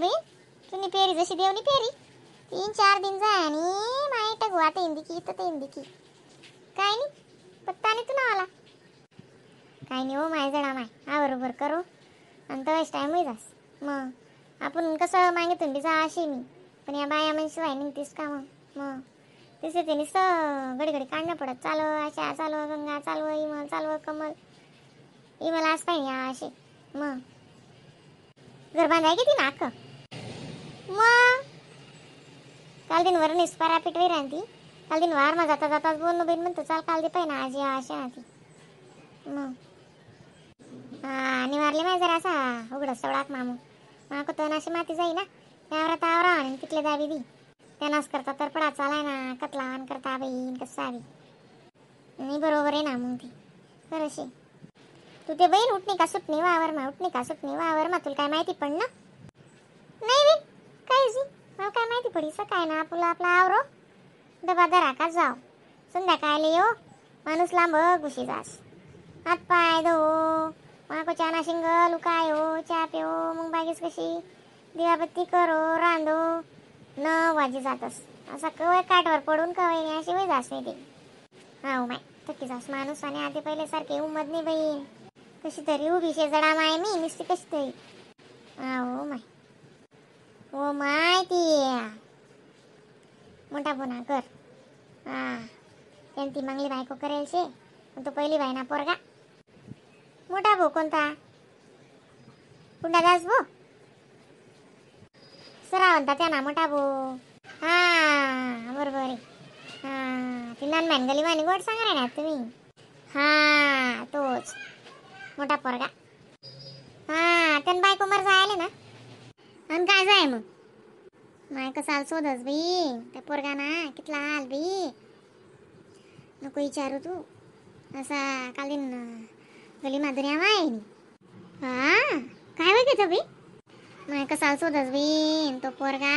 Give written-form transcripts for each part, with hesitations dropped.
बाई, तुम्ही पेरी जशी देवनी पेरी 3-4 दिन जाय आणि माय टगू आता हिंदी की तर हिंदी की काय नाही पत्ता नाही तू नावाला काय नाही हो माय जडा माय हा बरोबर करू आणि तेव्हाच टाईम होई जास. मग आपण कसं मागे तुम्ही जा अशी मी पण या बाया म्हणशिवाय निघतीस का? मग मग तिसे ते नुसतं घडी घडी काढणं पडत. चालव अशा, चालव गंगा, चालव इमल, चालव कमल, इमल आज पाहिजे या असे. मग घर बांधाय किती नाक. मग काल दिन वर निस्पारा पिटवी राहती. काल दिन वार मा जाता जाताच बोलणं बहीण म्हणतो चाल काल दे पाहिजे ना आज या अशा ना ती. मग हा निवारले माय जरा असा उघडं सवळाक मामू माको तर अशी माती जाई ना त्यावर तावरा आणि तिथले दाबी दी त्यांनाच करता तर पडा चालाय ना कतला आण करता बहीण कसा बी नाही बरोबर आहे ना. मग ती खरं तू ते बहीण उठणी का सुटणी वावर मा, उठणी का सुटणी वावर मा, तुला काय माहिती पण ना नाही बी काहीच मला काय माहिती पडी. सकाळ ना आपलं आपला आवरो डबा धरा का जाव संध्याकाळला येऊ माणूस लांब घुशी जास हात पाय धो माको चाना शिंग लुकाय हो चहा पिओ मग बागीच कशी दिवाबत्ती करो रांधो 9 वाजी जातस असा कवय काठवर पडून कवय नाही अशी वय जास नाही ते. हा हो my थकी जास माणूस आणि आधी पहिले सारखे उमद नाही बहीण कशी तरी उभी शे जडा माय मी नुसती कशी तरी. हा हो my हो my ती मोठा बोना कर. हा त्यांनी ती मागली बायको करेल शे पण तो पहिली बाय ना पोरगा मोठा भाऊ कोणता पुंडादास भाऊ सरा म्हणता त्या ना मोठा भाऊ. हा बरोबर आहे. हा ती नानमॅन गली मानी गोड सांगा ना तुम्ही. हा तोच मोठा पोरगा. हा त्यान बायको मर जायले ना आणि काय जाय मग माय कसाल शोधस बाई त्या पोरगा ना कितला आल बाई नको विचारू तू असा काल दिन गली माधुरी माय. हा काय होय घेतो बाई माय कसाल शोधस बाई तो पोरगा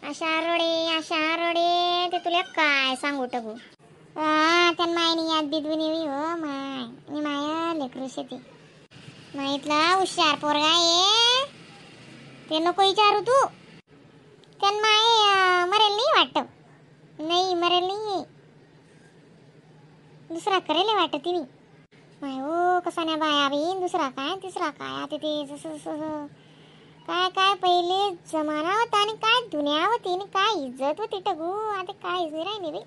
अशा रडे अशा रडे ते तुला काय सांगू टगू. हा त्यान मायनी याद बिदुनी हो my नी माय लेकरू शेती माहितला हुशार पोरगा आहे ते नको विचारू तू. त्यान माय मरेल नाही वाटत नाही मरेल नाही दुसरा करेल वाटत तिने माय हो कसा ना बाया बी दुसरा काय तिसरा काय आता ते जसं जसं काय काय पहिले जमाना होता आणि काय दुनिया होती आणि काय इज्जत होती टगू आता काय इज्जत राहिली बाई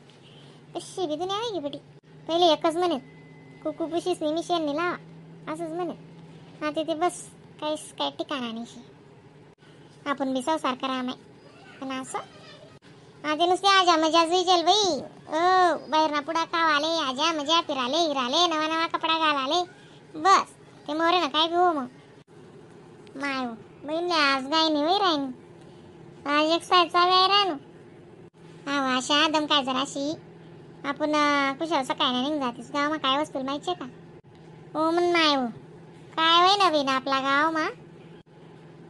कशी बी दुनिया आहे की पहिले एकच म्हणत कुकू पुशीच नाही मिशन नाही लावा असंच म्हणत आता ते बस काहीच काय ठिकाणा नाही. आपण बी संसार करा माय पण असं आता नुसते आजा मजा जुईचल बाई ओ बाहेर ना पुढा खावाले आजा मजा फिराले हिराले नवा नवा कपडा घालाले बस ते मोरे ना काय बी हो मग माय हो बहीण आज गाय नाही होई राहिनी आज एक सायचा वेळ राहणू. हा अशा दम काय जराशी आपण कुशाल सकाळी ना निघ जातीस गाव मा काय वस्तू माहिती का हो म्हण माय हो काय होय नवीन आपला गाव मा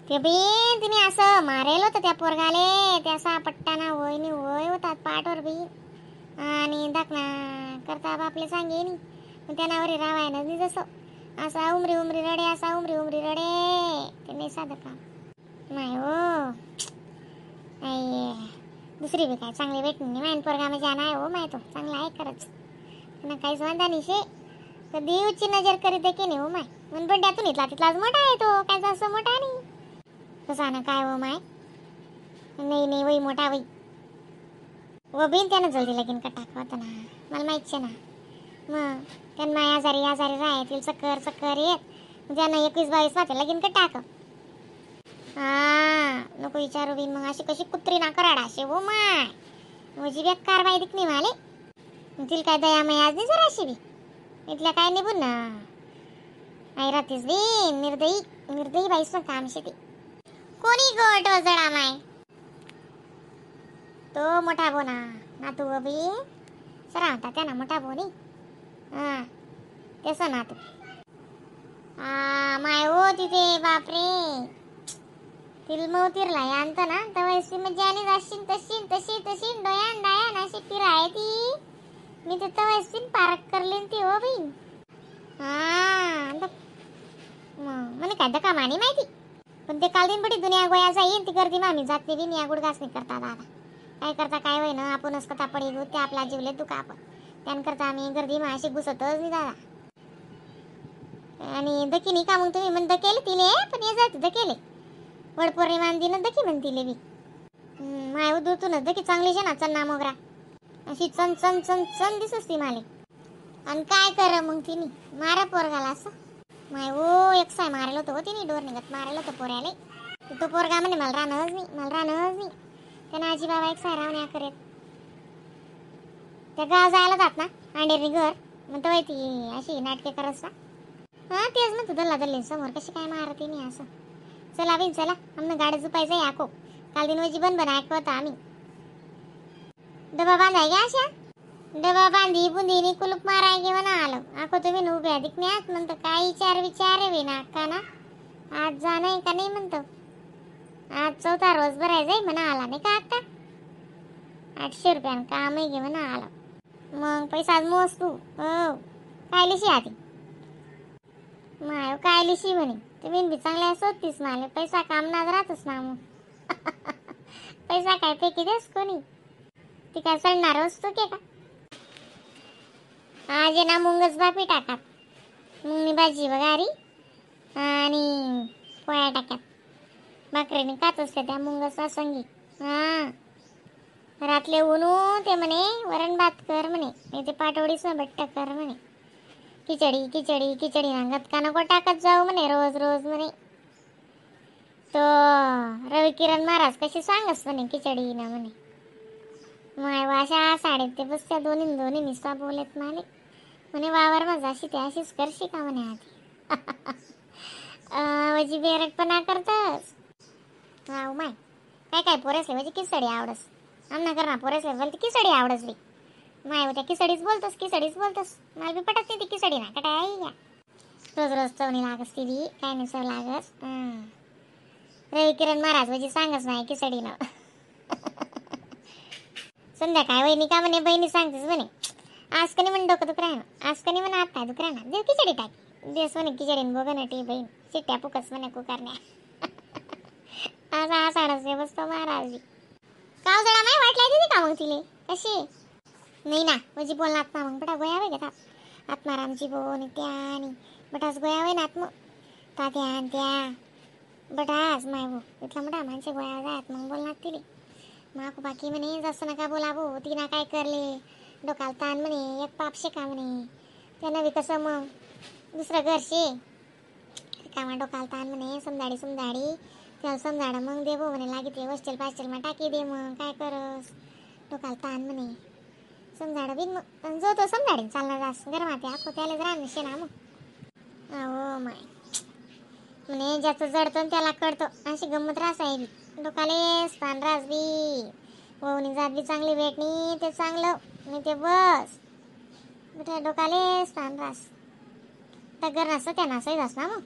ते बी तिने असं मारेल होतं त्या पोरगाले ते असा पट्टाना वय नि वय होतात पाठवर बी आणि दाखना करता बापले सांगे नी मग त्यानावर रावाय ना जसं असा उमरी उमरी रडे असा उमरी उमरी रडे ते नाही साधं काम नाही हो. आई दुसरी बी काय चांगली भेटली नाही मायन पोरगा म्हणजे नाही हो माय तो चांगला आहे खरंच त्यांना काहीच वांदा नाही शे कधी उच्ची नजर करीत की नाही हो माय मन बंड्यातून इथला तिथलाच मोठा आहे तो काय जास्त मोठा नाही कसा ना काय हो माय नाही नाही वही मोठा वही व बिन त्यानं जल्दी लगीन का टाकवत ना मला माहितच ना. मग त्यांना माय आजारी आजारी राह तिला चक्कर चक्कर येत ज्यांना 21-22 माते लगीन का टाक. हा नको विचारू बिन मग अशी कशी कुत्री ना कराडा असे हो माय म्हणजे बेकार बाई दिक नाही माले तिला काय दया माय आज नाही जरा अशी बी इथल्या काय निघून ना आई राहतीस बी निर्दयी निर्दयी बाईस मग काम शेती कोणी गोट वजडा माय तो मोठा बोना नातू बी सरा होता त्या ना मोठा बोनी हा तेसं नातू हा माय हो तिथे बापरे तिल तिरला आणतं ना तेव्हा मजा आणि जाशीन तशी तशी तशी डोयान डायान अशी फिराय ती मी तर तवयसीन पारक करली ती हो बाई. हा मग मला काय धक्का मानी माहिती पण ते काल दिन बडी दुनिया गोया जाईन ती गर्दी मामी जात नाही बी गुडघास नाही करता दादा. काय करता काय होय ना आपणच कथा पडी गो ते आपला जीवले दुखा आपण त्यांकरता आम्ही गर्दी मा अशी घुसतच नाही दादा. आणि दकी नाही का मग तुम्ही म्हण दकेले तिले पण ये जाते दकेले वड पौर्णिमा दिन दकी म्हण तिले बी. माय दूर दकी चांगली शे ना चन्ना मोगरा अशी चन चन चन चन दिसस ती माले. आणि काय कर मग तिने मारा पोरगाला असं माय ओ एक साय मारलं होतं हो तिने डोर निघत मारलं होतं पोऱ्याले. तो पोरगा म्हणे मला राहणारच नाही मला राहणारच नाही. त्यांना आजी बाबा एक साय राहण्या करेत त्या गाव जायला जात ना अंडेरनी घर मग तो ती अशी नाटके करत. हां तेच म्हणतो दल्ला दल्ले समोर कशी काय मारते नाही असं. चला बिन चला आमनं गाड्या झुपायचं याको काल दिन वजी बन बन ऐकवता आम्ही. डबा बांधाय गे अशा डबा बांधी बुंदीनी कुलूप माराय गे म्हणा आलो आखो तुम्ही उभ्या दिकण्यात म्हणतो काय विचार विचार आहे ना अक्का ना आज जाणं का नाही म्हणतो आज चौथा रोज भरायचा म्हणा आला नाही का अक्का 800 रुपयानं काम आहे घे म्हणा आला मग पैसा मोज तू हो काय लिशी आधी माय काय लिशी म्हणे तुम्ही बी चांगल्या शोधतीस माले पैसा काम ना राहतच ना मग. पैसा काय फेकी देस कोणी ती काय सडणार वस्तू के का. आज आहे ना मुंगच बापी टाकात मुंगनी भाजी वगारी आणि पोळ्या टाक्यात भाकरीने खात असते त्या मुंगसा संगी. हां रातले उनू ते म्हणे वरण भात कर म्हणे नाही ते पाटोळीच बट्ट कर म्हणे खिचडी खिचडी खिचडी अंगात का नको टाकत जाऊ म्हणे रोज रोज म्हणे. तो रवी किरण महाराज कशी सांगस म्हणे खिचडी ना म्हणे माय अशा साडेत ते बसत्या दोन्ही दोन्ही निस्ता बोलत माले म्हणे वावर माझा अशी ते अशीच करशी का म्हणे आधी. वजी बेरटपणा करतस. हा माय काय काय पोरेसले म्हणजे खिचडी आवडस आमना कर ना पोरेसले बोलते खिचडी आवडस बी माय त्या खिचडीच बोलतोस खिचडीच बोलतोस मला बी पटत नाही ती खिचडी ना कटाय या रोज रोज चवणी लागस ती बी काय नाही चव लागस. रवी किरण महाराज म्हणजे सांगच नाही खिचडी ना. संध्याकाळ वहिनी का म्हणे बहिणी सांगतेस म्हणे आज कनी म्हणे डोकं दुखरा ना आज कनी म्हणे हात पाय दुखरा ना देव खिचडी टाकी देस म्हणे खिचडीन बघ ना टी बहीण शिट्ट्या फुकस म्हणे कुकारण्या. आज हा साडस बसतो महाराज काव जरा माय वाटलाय दिदी का मग तिले कशी नाही ना म्हणजे बोलणार ना मग बटा गोया घेतात आत्मारामची बोन त्या आणि बटाच गोया वय ना आत्म तात्या आणि त्या बटाच माय भो इथला मोठा माणसे गोया जात मग बोलणार तिले माकू बाकी म्हणे जास्त नका बोलावो तिना काय करले डोकाला ताण म्हणे एक पाप शेका म्हणे त्यानं बी कसं मग दुसरं घर शे कामा डोकाला ताण म्हणे समजाडी समजाडी त्याला समजाड मग दे भो म्हणे लागी ते हॉस्टेल पास्टेल मग टाकी दे मग काय करस डोकाला ताण म्हणे समजाड बिन मग जो तो समजाडीन चालणार जास गरमाते आखो त्यालाच राहणं शे ना मग. अहो माय म्हणे ज्याचं जडतो त्याला कळतो अशी गंमत रास आहे बी डोकाले स्थान रास बी वहुनी जात बी चांगली भेटणी ते चांगलं नाही ते बस बेटा डोकाले स्थान रास तर घर नसतं त्या नसाही जास ना मग.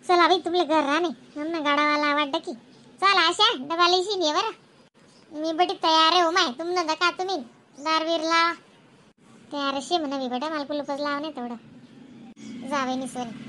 चला बाई तुमले घर राहणे ना गाडावाला वाटतं की चला अशा डबा लिशी ने बरं मी बटी तयार आहे हो माय तुम न का तुम्ही दारवीर लावा तयार अशी म्हणा बी बेटा मला कुलूपच लाव नाही तेवढं जावे निसवणी